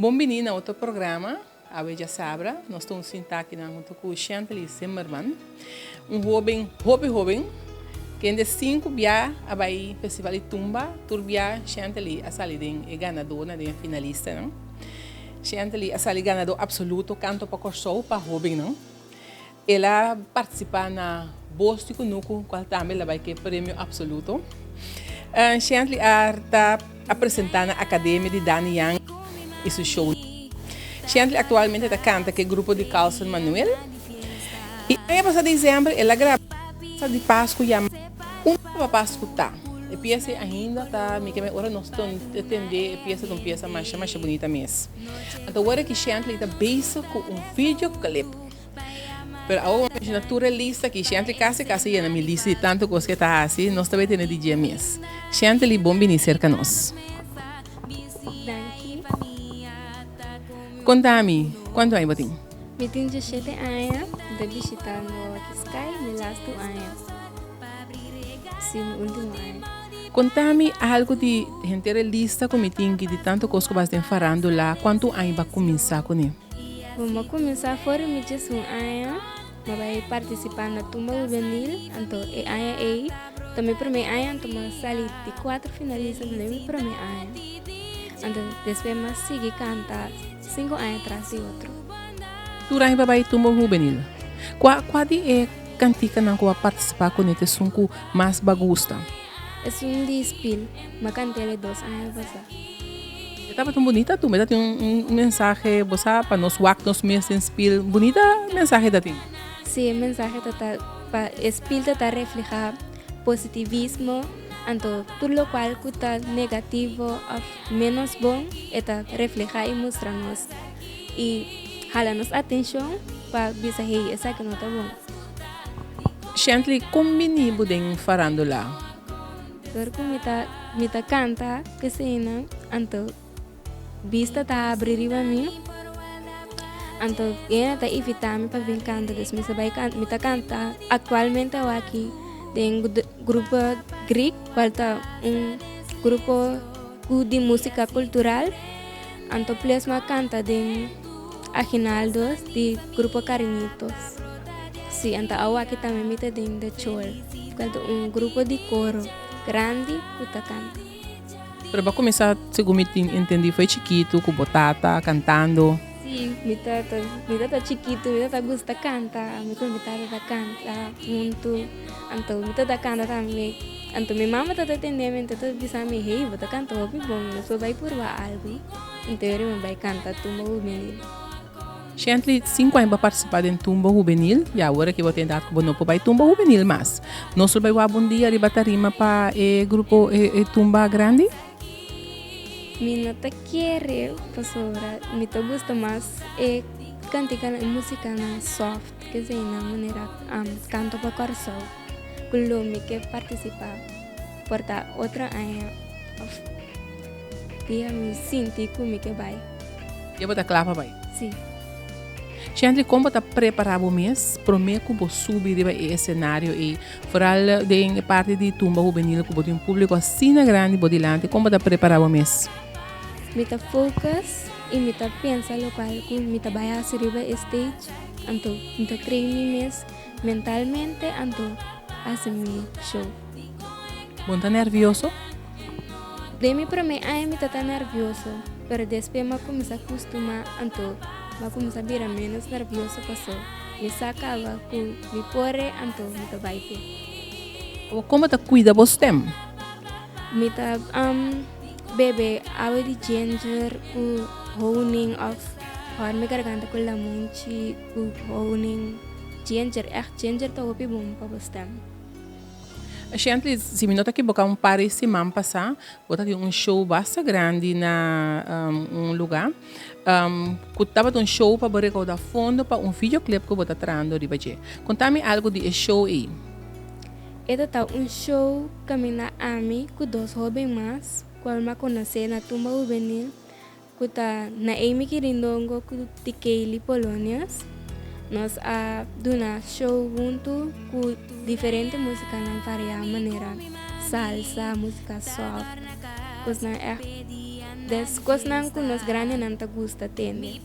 Bon bini na otro programa, Awe Djasabra. Nos ta un sinta akinan hunto ku Shantely Zimmerman, un hoben, hopi hoben, kende sinku bia a bai Festival di Tumba. Tur bia Shantely a sali den e ganadornan, den e finalistanan. Shantely a sali ganador absoluto Kanto pa Kòrsou pa hobennan. El a partisipá na Bos di Kunuku, kual tambe el a bai ku e premio absoluto. Shantley a ta a presentá na Akademia di Danny Young i su show. Shantley aktualmente ta kanta ku e grupo di Carlson Manuel. I aña pasá desèmber el a graba un piesa di Pasku yamá Unda Pa Pasku Ta. E piesa ei ainda ta mi ke ora nos ta tende e piesa ta un piesa masha masha bunita mes. Anto awor aki Shantley ta bezig ku un videoclip. Pero awor bo menciona tur e lista aki, Shantly casi casi yena mi lista di tanto cos ke ta haci, nos ta bay tene di dje mes. Shantly, bon bini cerca nos. Danki. Conta mi, cuanto aña bo tin? Mi tin diesshete aña, mi ta bishitando aki Sky mi lastu aña. Si, mi ultimo aña. Conta mi algo di henter e lista cu mi tin aki di tanto cos cu bo haci den farandula, cuanto aña bo a cuminsa cune? Bo a kuminsá for di mi diesun aña, mi a bai partisipá na Tumba Hubenil, anto e aña ei ta mi promé aña, anto mi a sali di kuater finalista den mi promé aña. Anto despues mi a sigui kanta sinku aña tras di otro. Tur aña bo a bai Tumba Hubenil. Kua kua di e kantikanan ku bo a partisipá kuné ta esun ku mas bo a gusta? Esun di Spil, mi a kant'el e dos aña pasá. E tabata un bunita tumba, e ta tin un mensahe, bo sa, pa nos wak nos mes den spil. Bunita mensahe ta tin. Sí, e mensahe ta ta pa e spil ta ta reflehá positivismo, anto tur lokual ku ta negativo òf ménos bon e ta reflehá i mustra nos i hala nos atenshon pa bisa hey esaki no ta bon. Shantley, kon bini bo den farándula? Dor ku mi ta mi ta kanta keseinan anto bista ta habri riba mi anto ena ta invita mi pa bin kanta dus mi sa bai kanta mi ta kanta aktualmente awaki den grupo Greek kual ta un grupo ku di musika kultural anto ples mi a kanta den Aginaldos di grupo Cariñitos si anto awaki tambe mi ta den The Chol. Cual ta un grupo di coro grandi cu ta canta. Pero bo a cuminsa, segun mi tin entendi, fo'i chikitu cu bo tata cantando. Si, mi tata, mi tata chikitu, mi tata gusta canta, ami cu mi tata ta canta huntu, anto mi tata canta tambe, anto mi mama tata tende mi, anto ta bisa mi, hey, bo ta canta hopi bon, nos por bay purba algo, anto yori mi bay canta tumba hubenil. Shantley, sinku aña bo a partisipá den Tumba Hubenil i awor aki bo ta edat ku bo no por bai Tumba Hubenil mas. Nos lo bai wak un dia riba tarima pa e grupo e Tumba Grandi? Mi no ta kere pasobra mi ta gusta mas e kantikanan e musikanan soft keseinan manera Kanto pa Kòrsou ku lo mi ke partisipá por ta otro aña òf dia mi sinti ku mi ke bai. Ya bo ta kla pa bai? Sí. Shantley, kon bo ta prepará bo mes promé ku bo subi riba e esenario ei? Foral den e parti di Tumba Hubenil ku bo tin un públiko asina grandi bo dilanti, kon bo ta prepará bo mes? Mi ta focus i mi ta pensa lokual ku mi ta bai hasi riba e stage, anto mi ta train mi mes mentalmente anto hasi mi show. Bo no ta nervioso? Den mi promé aña mi ta ta nervioso, pero despues mi a kuminsá kustumá, anto mi a kuminsá bira ménos nervioso paso mi sa kaba ku mi por e, anto mi ta bai p'e. Awor kon bo ta kuida bo stem? Mi ta bebe awa di ginger ku honing òf hòr mi garganta ku lamunchi ku honing, ginger, ègt ginger ta hopi bon pa bo stem. Shantley, si mi no ta ekiboká un par di siman pasá bo ta tin un show basta grandi na un lugá ku tabata un show pa bo rekoudá fondo pa un videoclip ku bo ta trahando riba dje. Konta mi algu di e show ei. E ta ta un show kaminda ami ku dos hóben mas kual mi a konosé na Tumba Hubenil Ku ta Naemi Kirindongo ku Tikeyli Polonius. Nos a duna show huntu ku diferente musikanan variá manera salsa, musika soft, kosnan ègt Des kosnan ku nos grandinan ta gusta tende.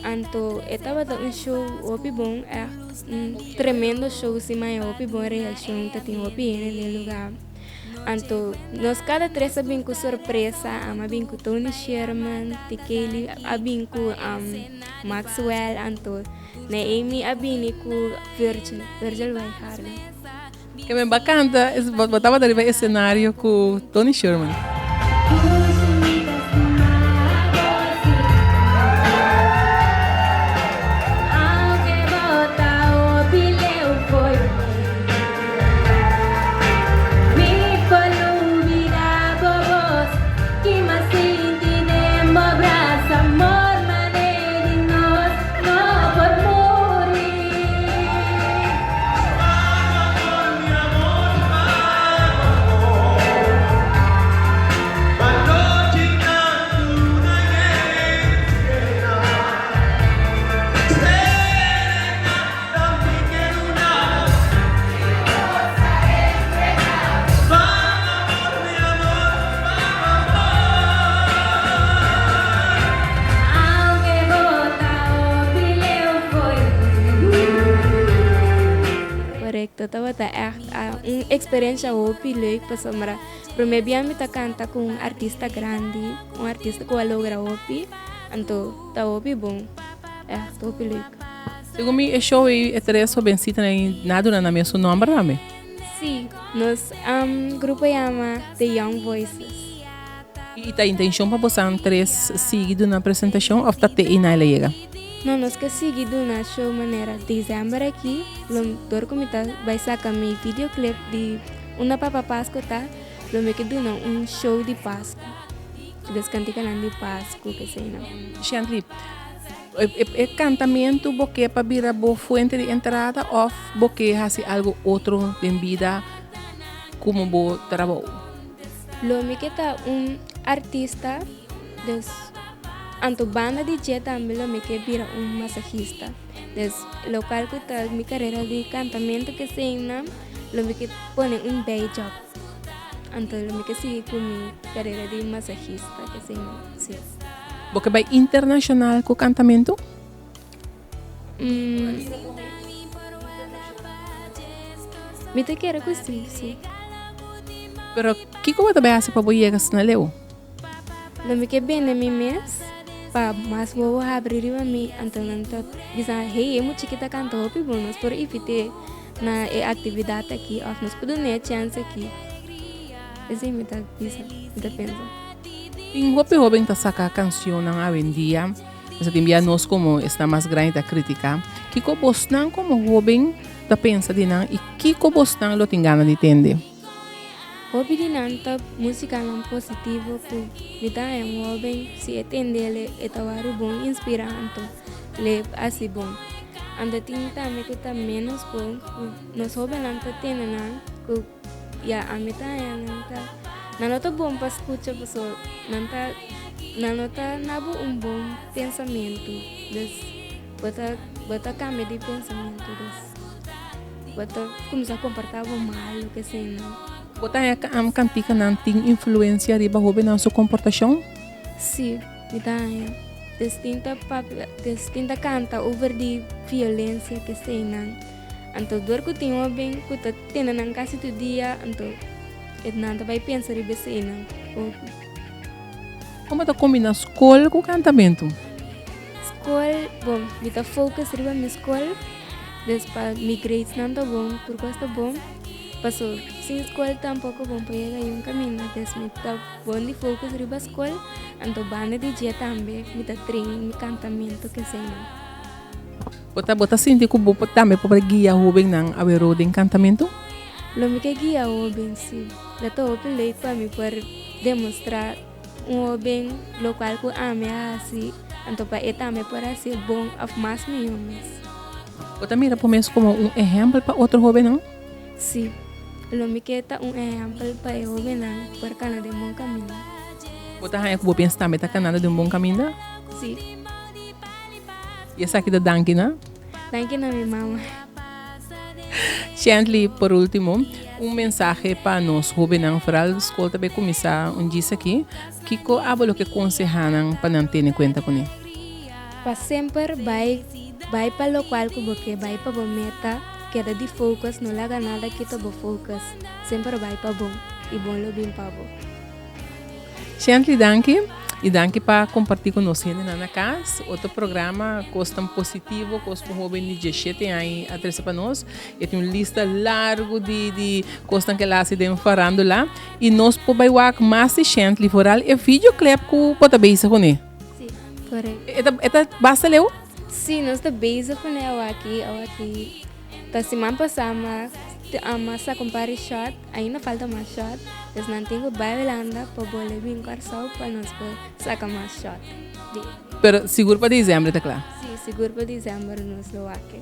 Anto e tabata un show hopi bon, ègt un tremendo show si maya hopi bon reakshon, ta tin hopi hende den e lugá. Anto nos kada tres a bin ku sorpresa, ami a bin ku Tony Sherman, Tikeli a bin ku Maxwell, anto Naomi a bini ku Virgil, Virgil Wijngaarden. Ke men ba kanta, bo tabata riba esenario ku Tony Sherman. Correcto, tabata echt un experiencia hopi leuk pasobra prome bia mi ta canta cu un artista grandi, un artista cu a logra hopi, anto ta hopi bon, echt hopi leuk. Segun mi e show ei e tres hobencitanan ei na duna nan mesun nomber tambe. Sí, nos grupo yama The Young Voices. I ta intencion pa bosan tres sigui duna presentacion of ta te ei nan el a yega? No, nos ke sigui duna show manera december aki lo dor ku mi ta bai saka mi videoclip di Unda Papa Pasco ta lo mi ke duna un show di Pasco. Des kantikanan di Pasco keseinan. Shantley, E kantamentu bo ke pa bira bo fuente di entrada òf bo ke hasi algu otro den bida komo bo trabou? Lo mi ke ta un artista, dus anto banda di dje tambe lo mi ke bira un masahista. Dus lokual ku ta mi karera di kantamentu keseina lo mi ke pone un bijjob. Anto lo mi ke sigui ku mi karera di masahista keseina, si. Bo ke bai internashonal ku kantamentu? Mi ta kere ku si, si. Pero kiko bo ta bai hasi pa bo yega asina leu? Lo mi ke bende mi mes pa mas wowo habri riba mi, anto nan ta bisa, hey, e mucha ki ta kanta hopi bon, nos por invit'é na e aktividat aki òf nos por dun'é e chèns aki. Esei mi ta bisa, mi ta pensa. Tin hopi hoben ta saka kansionnan awendia, mester tin bia nos komo esnan mas grandi ta kritiká. Kiko bosnan komo hoben ta pensa di nan i kiko bosnan lo tin gana di tende? Hopi di nan ta musikanan positivo ku mi ta haña un hoben si e tende el e ta wòrdu bon inspirá anto le hasi bon. Anto tin tambe ku ta ménos bon ku nos hobennan ta tende nan ku. Ya ami ta haña nan ta nan no ta bon pa skucha paso nan ta nan no ta na bo un bon pensamentu des bo ta bo ta kambia di pensamentu des bo ta kuminsá komportá bo mal loke sea nan. Bo ta haña am kantikanan tin influensia riba hobennan su komportashon? Sí, mi ta haña. Des tin ta papia des tin ta kanta over di violensia kesei nan. Anto dor ku tin hoben ku ta tene nan kasi tur dia, anto e nan ta bai pensa riba eseinan hopi. Komo ta kombina skol ku kantamentu? Skol, bon, mi ta focus riba mi skol, des pa mi grades nan ta bon, tur kos ta bon. Paso sin skol tampoko bon por yega yun kaminda, des mi ta bon di focus riba skol, anto banda di dje tambe mi ta train mi kantamentu keseinan. Bo ta bo ta sinti ku bo por tambe por guia hóbennan aweró den kantamentu? Lo mi ke guia hóben, sí. Lo ta hopi leuk pa mi por demostrá un hóben lokual ku ami a hasi, anto pa e tambe por hasi bon òf mas mihó mes. Bo ta mira bo mes komo un ehèmpel pa otro hóbennan? Sí. Lo mi ke ta un ehèmpel pa e hóbennan por kana den bon kaminda. Bo ta haña ku bo pensa tambe ta kanando den un bon kaminda? Sí. Y esaki ta danki na? Danki na mi mama. Shantley, por último, un mensahe pa nos hóbennan, foral skol ta bay kuminsá un djis aki, kiko abo lo ke konsehá nan pa nan tene kuenta kuné? Pa semper bai bai pa lokual ku bo ke, bai pa bo meta, keda di focus, no laga nada kita bo focus, semper bai pa bon i bon lo bin pa bo. Shantley danki y danki pa comparti cu nos hendenan na cas. Otro programa cos tan positivo, cos cu hoben di diesshete aña a trece pa nos. E tin un lista largo di di cosnan cu el a haci den farandula y nos por bay wak mas di Shantley vooral e videoclip cu bo ta bezig cune. Si, correcto. E ta e ta basta leu? Si, nos ta bezig cune awaki, awaki ta siman pasa mas a saca un par di shot. Ainda falta mas shot, dus nan tin ku bai Hulanda pa bole bin Kòrsou pa nos por saka mas shot. Di. Pero sigur pa dezèmber ta kla? Si, sigur pa dezèmber nos lo wak e.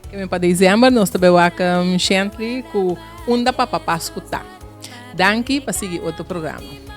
Ke men pa dezèmber nos ta bai wak Shantley ku Unda Papa Pasku Ta. Danki pa sigui otro programa.